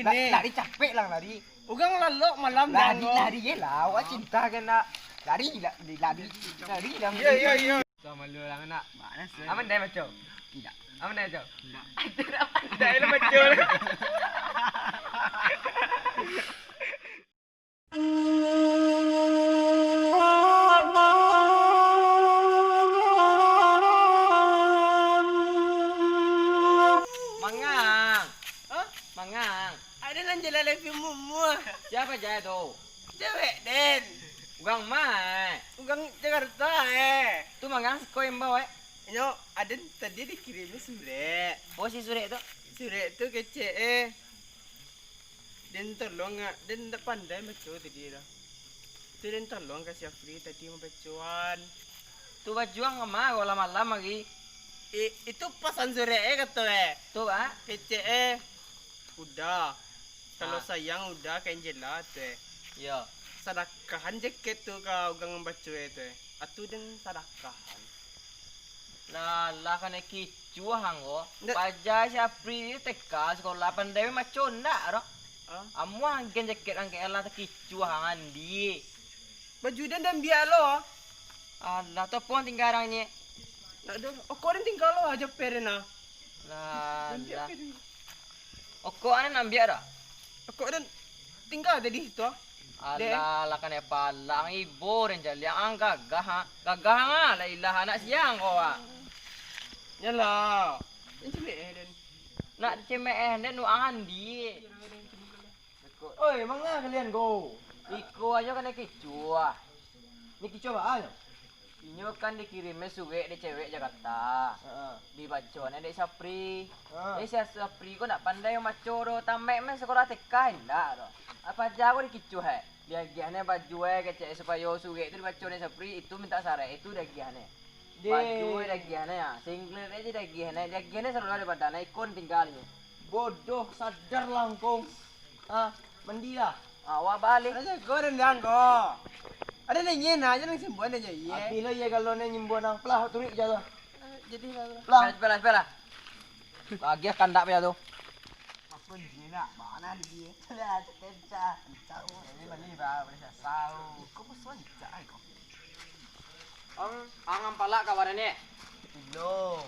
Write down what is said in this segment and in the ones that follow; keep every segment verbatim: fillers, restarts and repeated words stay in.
La-, lari capek lah lari. Urang lalok malam lari, lari je lah. Awak cinta kan nak. Lari, la-, lari, lari lah. Iyo, iyo, iyo. Sama lu lah nak. Mana sih? Aman dai baco? Tidak. Aman dai baco? Tidak. Tidak pandai lah baco. Mangang. Hah? Mangang. Aden nan jalan live mumuah. Siapa jai tu? Cewek den. Urang ma, eh? Urang Jakarta, eh. Tu mangang siko imbau, eh. Inyo, aden tadi dikirim surek. Oh, si surek tu? Surek tu kecek, eh. Den tolong, ah, den ndak pandai baco tadi lah. Tu den tolong ka si Afri tadi mambacoan. Tu bajuang ka ma, malam-malam lagi. Eh, itu pasan surek, eh, kato, eh. Tu, Pak? Kecek, eh. Uda. Kalau sayang Uda ka Angela tu, eh. Iyo. Sadakahan jaket tu ka urang mambaco, eh, tu, eh. Atu den sadakahan. Lah, lah kanai kicuah ang ko. Ndak. Paja si Apri ni T K sekolah pandai maco ndak ro? Ah? Amuah anggen jaket ang K L lah takicuah ang andi. Baju den dah ambiak lo. Alah, tu puang tinggal arang nye. Ndak ado. Okok den tinggal lo aja peren ah. Lah, lah. Okok ang nan ambiak dah? Okok den tinggal tadi tu ah. Alah, lah kanai palang ibo den caliak ang gagah ha. Gagah ang ah, lah ilah anak siang ko ah. Yalah. Den cemek eh den. Nak cemek eh den nu ang andi. Oi, manga kalian ko? Iko ajo kanai kicuah. Ni kicuah baa nyo? Inyo kan dikirim surek dek cewek Jakarta. Heeh. Dibaco nyo dek Sapri. Heeh. Eh, si Sapri ko ndak pandai maco doh, tamek mah sekolah T K indak doh. Apa aja ko dikicuah eh. Diagiah nyo baju eh kecek supayo surek tu dibaco dek Sapri, itu minta sarek, itu diagiah nyo. Deh. Baju eh diagiah nyo, singlet eh diagiah nyo, diagiah nyo saluruah dari badan, ikon tinggal nyo. Bodoh, sadarlah angkong. Ah, mandilah. Awak balik. Ada jago rendang ko. Ada nengin aja nang simbuan aja iye. Abih lo iye kalau neng nyimbuan nang pelah turik aja tu. Jadi lah. Pelah. Pelah, pelah, pelah. Lagi kandak pia tu. Apa ni nak? Mana dia? Lah, cekecah. Tahu. Ini beli ba, beli sasau. Kau pesan cak ai kau. Ang, ang ampalak kawaran ni. Iyo.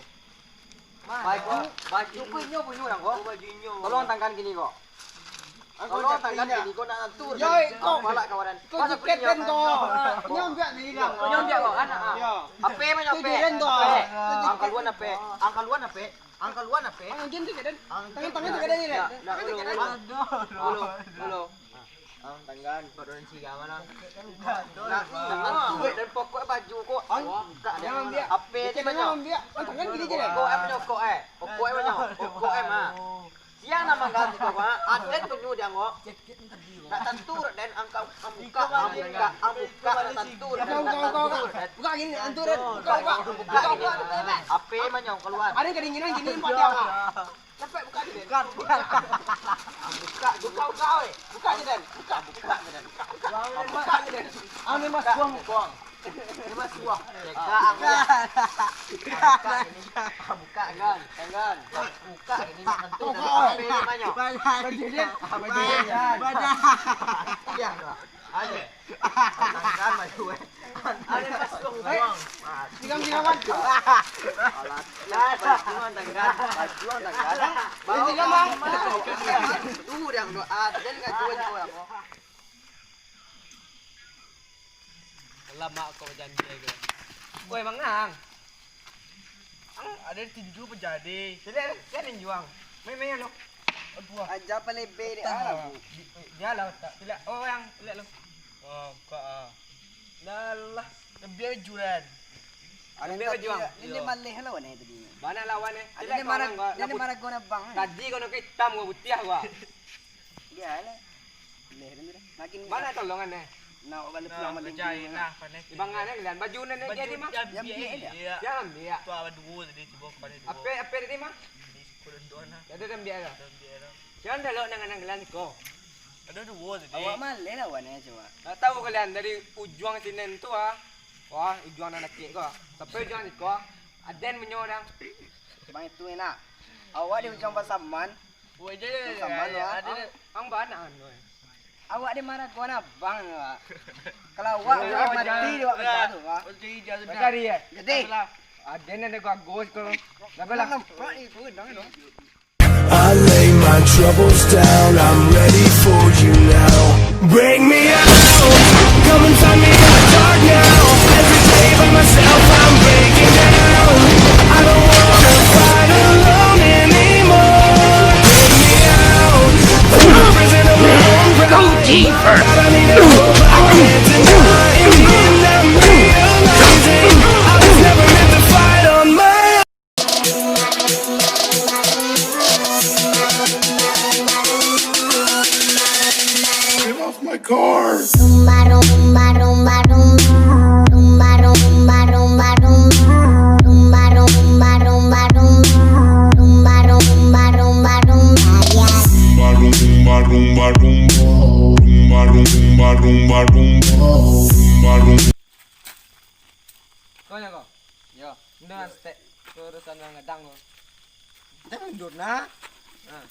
Baju, baju ko inyo punyo urang ko. Oh, baju inyo. Tolong tangkan kini ko. Tolong tangkan kini ko nak tantu. Yo, iko. Ampalak kawaran. Iko jaket den ko. Inyo ambiak ni dah. Inyo ambiak ko, anak ah. Yo. Ape mah nyo ape? Iko jaket den ko. Ape? Ang kaluan ape? Ang kaluan ape? Ang kaluan ape? Ang jaket den. Tangan, tangan jaket den ni. Yo, yo, yo. Dulu, dulu. Ang tanggan, badan sia mah. Nah, nah, dan pokok baju ko. Ang, buka deh. Jangan ambiak. Ape ni banyak? Jangan ambiak. Ang tanggan gini je deh. Pokok eh banyak, pokok eh. Pokok eh banyak. Pokok eh mah. Sia nan mangganti ko, ha? Aden punyo di angok. Nak tantu den angkau, ang buka, ang buka, ang buka, nak tantu den. Buka, buka, buka, buka. Buka gini, tantu den. Buka, buka. Buka, buka. Ape banyak kaluan? Ada kedinginan gini, empat dia, ha? Sampai buka je, Den. Buka, buka. Ah, buka, buka, buka, oi. Buka je, Den. Buka, buka je, Den. Buka, buka. Ah, buka je, Den. Ah, ni mas buang, buang. Ni mas buang. Buka, buka. Ah, buka ini. Ah, buka ini. Tangan, tangan. Buka ini, nak tentu. Buka, oi. Apa ini namanya? Badan. Badan. Badan. Iya, Kak. Ada. Tangkan baju, eh. Ada pas buang. Tiga, tiga, Bang. Alah. Baju tangkan, baju tangkan. Baju tangkan, Bang. Tunggu dia, Bang. Ah, dia enggak jual juga, Bang. Lama kau janji, eh. Woi, mangang. Ang ada tinju pejadi. Tidak, tidak tinju ang. Main-main lo. Aduh. Aja palebe dek ah. Dia lah tak. Tidak. Oh, yang tidak lo. Oh, kau ah. Dah lah. Biar juran. Ada biar juang. Ini maleh lawan eh tadi. Mana lawan eh? Ada ni marah, dia ni marah guna bang. Tadi kau nak hitam gua putih gua. Dia lah. Leh tu dah. Makin mana tolongan eh? Nak balik pulang balik. Nah, panas. Di bangan eh kalian baju nenek dia ni mah. Dia ambil dia. Dia ambil. Tu awak dua tadi cuba pada dua. Apa apa tadi mah? Di sekolah dua nah. Ada dia ambil dah. Dia ambil dah. Jangan dah lo nang nang kalian ko. Ada dua tadi. Awak maleh lawan eh coba. Tak tahu kalian dari ujung sini tu ah. Wah, ujung nan dakek ko. Sampai ujung siko. Aden punyo dang. Bang itu enak. Awak di ujung pasaman. Woi, je, je, je, je, ado, ah. Ang bana anu, eh. Awak di maragoan abang tu, Pak. Kalau awak mati, awak pecah tu, Pak. Pecah ijau sudah. Pecah dia. Jadi, ado nan ado gago ko. Dah belah. Nampak ni, turun dah tu. I lay my troubles down, I'm ready for you now. Bring me out, come and find me in the dark now. Every day by myself, I'm breaking down. I don't wanna fight alone anymore. Bring me out, I'm a prisoner of my own pride. Go deeper. But I need a hope I can't deny. And I'm realizing I was never meant to fight on my own. Get off my car! Ko nyo ko? Yo. Ndak, stek. Ko urusan nan gadang ko. Jangan mundur, nah. Nah.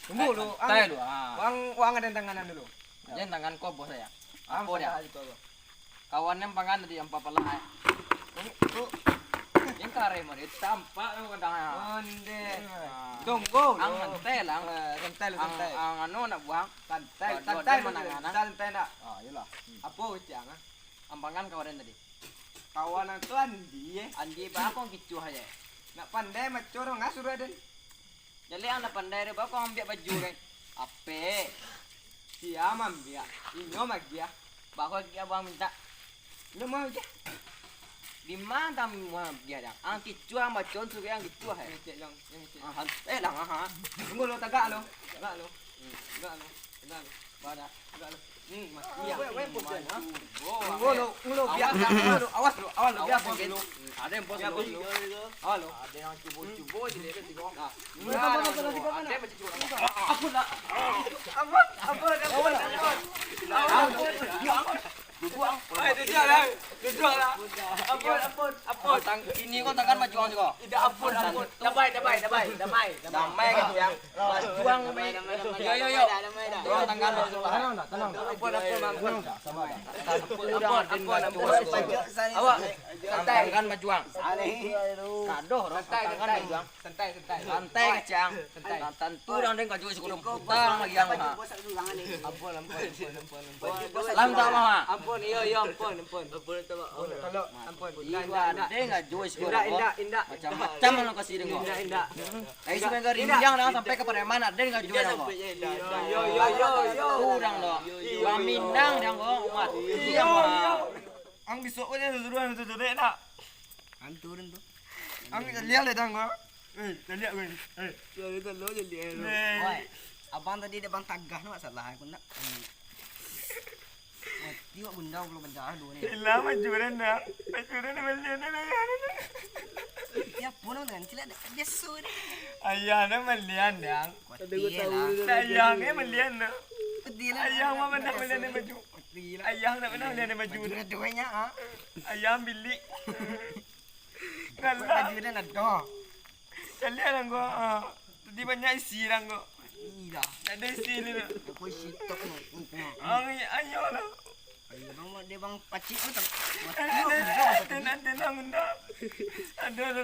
Tunggu lu, Ang. Santai lu, ah. Wang, wang ado tanganan dulu. Jan tangan ko, bos, ya. Ang, apo dia? Kawan nan pangan tadi, ampek palah, eh. Jan kareh mah, dia tampak lu gadang, ya. Onde. Ah. Tunggu lu. Ang, santai lah. Eh, santai lu, santai. Ang, anu, nak buang. Santai, santai lu, santai nak. Ah, iyolah. Apo kecek ang, ah? Ampangan kawan tadi. Kawan ang tu Andi, eh. Andi, baa kok kicuah aja. Nak pandai maco dong, ah, suruah den. Jaleh ang nak pandai deh, baa kok ambiak baju kan? Apek. Sia mambiak, inyo magiah. Baa kok agiah bang mintak. Inyo magiah. Di ma tamu magiah dang? Ang kicuah, ang bacon suruah ang kicuah, eh. Ngecek, Jang. Ngecek. Ah, han-, eh, lah, ah, ah. Tunggu lu, tagak lu. Tagak lu. Hmm, tagak lu. Tagak lu. Baa dah. Tagak lu. Hmm, mati. Weh, weh, bos. Tunggu lu, tunggu lu, biar. Awas, awas lu, awas lu, biar bos dulu. Ado bos dulu. Awas lu. Ado nan cubo-cubo je dia, tengok. Nah. Ampun, ampun, ampun, ampun. Ampun, ampun, ampun. Ampun. Duduak. Eh, duduak lah. Duduak lah. Ampun, ampun, ampun. Tang-, ini ko tangan majuang juo. Indak, ampun, ampun. Damai, damai, damai, damai, damai. Damai kan, Jang? Majuang, damai, damai, damai. Yo, yo, yo. Damai dah, damai dah. Yo, tangan majuang. Tenang dah, tenang dah. Ampun, ampun, ampun. Tenang dah, sabar dah. Ampun, ampun, ampun, ampun. Awak, tangan majuang. Santai, santai. Santai, santai. Santai, santai. Santai kecek ang. Santai. Nah, tantu urang den kajuik sakurang putang lagi ang, ha. Ampun, ampun, ampun, ampun, ampun. Lah, minta maaf, ha. Ampun, iyo, iyo, ampun, ampun. Ampun, tolong, ampun. Indak, indak, indak. Indak, indak, indak. Macam-macam ang kasih den ko. Indak, indak. Dari Sungai Garindiang dah sampai ka Pariaman, ado den kajuik ang ko. Iyo, iyo, iyo, iyo. Urang tu. Paminang den ko, mati ang ko. Ang bisuak ko jan suruah suruah nak. Ang turun tu. Ang liang deh, Dang, ko. Eh, caliak, weh. Eh. Yo, itu lo jadi, eh, lo. Oi, abang tadi dek bang tagah tu masalah aku nak. Mati wak bunda kalau benda dulu ni. Ilah, majuran dah. Majuran dah, malian dah, dah, dah. Ya pun, dengan cilak dah. Biasa dah. Ayah dah malian, Dang. Mati lah. Ayah ni malian dah. Mati lah. Ayah mah mana malian ni baju. Mati lah. Ayah nak mana malian ni baju. Baju dah duanya, ah. Ayah bilik. Ngalah. Baju dah nak dah. Caliak lah ko, ah. Tadi banyak isi lah ko. Ilah. Tak ada isi ni nak. Aku isi tok ni. Ang, ayolah. Ayo, bang, dia bang pacik tu tak. Ada, ada, ada, ada, ada. Ada, ada.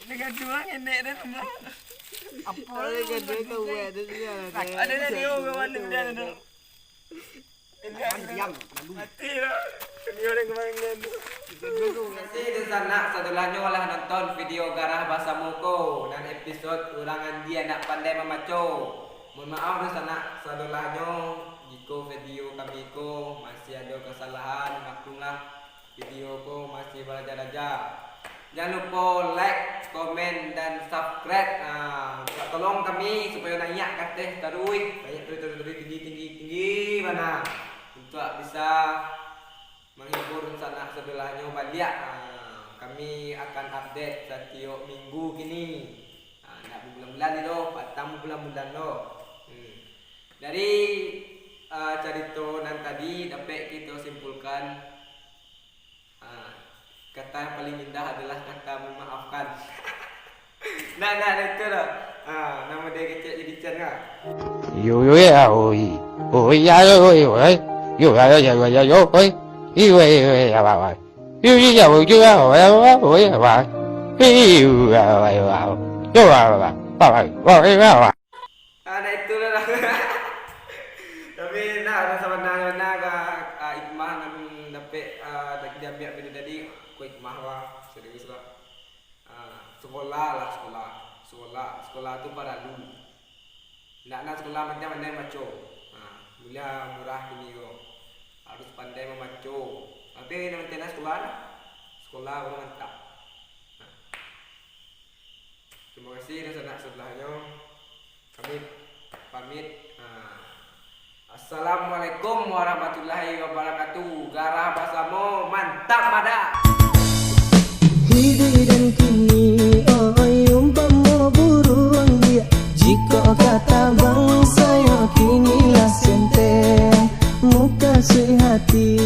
Dengan dua ngenek dah, Bang. Apa lagi? Ada, ada, ada. Ada, ada, dia orang mana dia, ada. Diam. Mati lah. Dia orang kemarin dia. Terima kasih dunsanak sadolahnyo lah nonton video Garah Basamo ko, nan episod Urang Andi Anak Pandai Mamaco. Mohon maaf dunsanak sadolahnyo, jiko video kami ko masih ado kasalahan, maklumlah. Video ko masih baraja-raja. Jan lupo like, komen, dan subscribe. Ah, minta tolong kami supayo naiak ka ateh taruih, naiak taruih, taruih, taruih, tinggi, tinggi, tinggi bana. Untuak bisa manghibur sanak sadolahnyo baliak. Ah, kami akan update satiok minggu kini. Ah, ndak babulan-bulan ni doh, patang babulan-bulan doh. Hmm. Dari, ah, carito nan tadi dapek kito simpulkan, Ah, kata yang paling indah adalah kata memaafkan. Nah, nah, nah, itu lah. Ah, namo dia kecek jadi Chan ka? Yo, yo, ya, oi. Oi, ya, yo, oi, oi. Yo, ya, yo, ya, yo, ya, yo, oi. Iwe, iwe, ya, wa, wa. Yo, yo, ya, oi, yo, ya, wa, wa, oi, ya, wa. Yo, ya, wa, wa, wa. Yo, wa, wa, wa. Wa, wa, wa, wa, wa. Ah, nah, itulah lah. Tapi nah, rasa bana, bana ka, ah, hikmah nan dapek, ah, diambiak video tadi, ko hikmah lah, serius lah. Ah, sekolah lah, sekolah. Sekolah, sekolah tu paralu. Nak, nak sekolah mantang pandai maco. Ah, kuliah murah kini ko. Harus pandai mamaco. Tapi nan penting nak sekolah lah. Sekolah baru mantap. Nah. Terima kasih dan sanak sebelahnyo. Kami pamit. Ah. Assalamualaikum warahmatullahi wabarakatuh. Garah basamo, mantap mada. Hiduik den kini, oi, umpamo buruang liak. Jikok ka tabang sayok, kini lah senteng. Mukasuik hati,